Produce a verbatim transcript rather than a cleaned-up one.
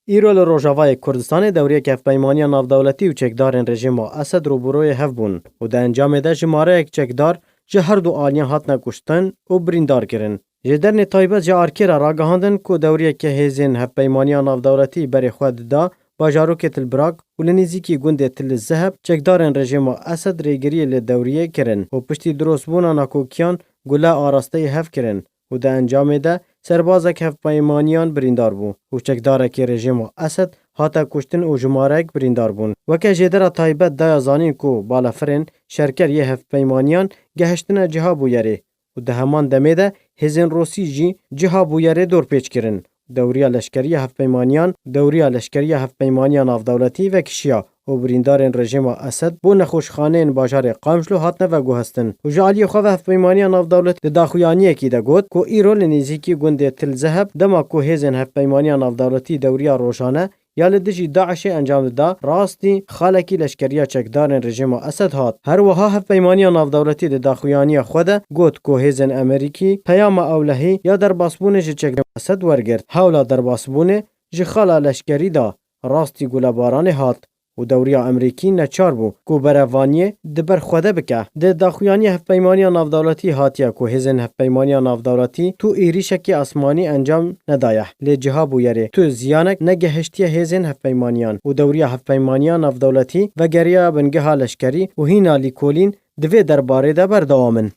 Îro li Rojavayê Kurdistanê dewriyek hevpeymaniya navdewletî û çekdarên rejîma Esed rûbirûyê hev bûn û di encamê de jimareyek çekdar ji her du aliyan hatine kuştin û birîndar kirin. Jêdernê taybet ji Arkê re ragihandin ku dewriyeke hêzên hevpeymaniya navdewletî berê xwe dida bajarokê Til Birak û li nêzîkî gundê Til Zeheb çekdarên rejîma Esed rêgiriyê li dewriyê kirin û piştî dirostbûna nakokiyan gule arasteyê hev kirin û di encamê de serbazek hevpeymaniyan birîndar bû û çekdarekî rejîma Esed hate kuştin û jimareyek birîndar bûn. Weke jêdera taybet daya zanîn ku balafirên şerker yê hevpeymaniyan gehiştine ciha bûyerê û di heman demê de hêzên Rûsî jî ciha bûyerê dorpêç kirin. Dewriya leşkerî ya hevpeymaniyan, dewriya leşkerî ya hevpeymaniya navdewletî vekişiya û birîndarên rejîma Esed bo nexweşxaneyên bajarê Qamşlo hatine veguhestin û ji aliyê xwe ve hevpeymaniya navdewletî di daxuyaniyekî de got ku îro li nêzîkî gundê Til Zeheb dema ku hêzên hevpeymaniya navdewletî dewriya rojane ya li dijî DAIŞê encam dida, rastî xalekî leşkeriya çekdarên rejîma Esed hat. Her wiha hevpeymaniya navdewletî di daxuyaniya xwe de got ku hêzên Amerîkî peyama ewlehî ya derbasbûnê ji çekdarên Esed wergirt. Hewla derbasbûnê ji xala leşkerî da, rastî gulebaranê hat û dewriya Amerîkî neçar bû ku berevaniyê di ber xwe de bike. Di daxuyaniya hevpeymaniya navdewletî hatiye ku hêzên hevpeymaniya navdewletî tu êrîşekî asmanî encam nedaye, lê ciha bûyerê tu ziyanek negehiştiye hêzên hevpeymaniyan û dewriya hevpeymaniya navdewletî vegeriya bingeha leşkerî û hîna lîkolîn di vê derbarê de berdewam in.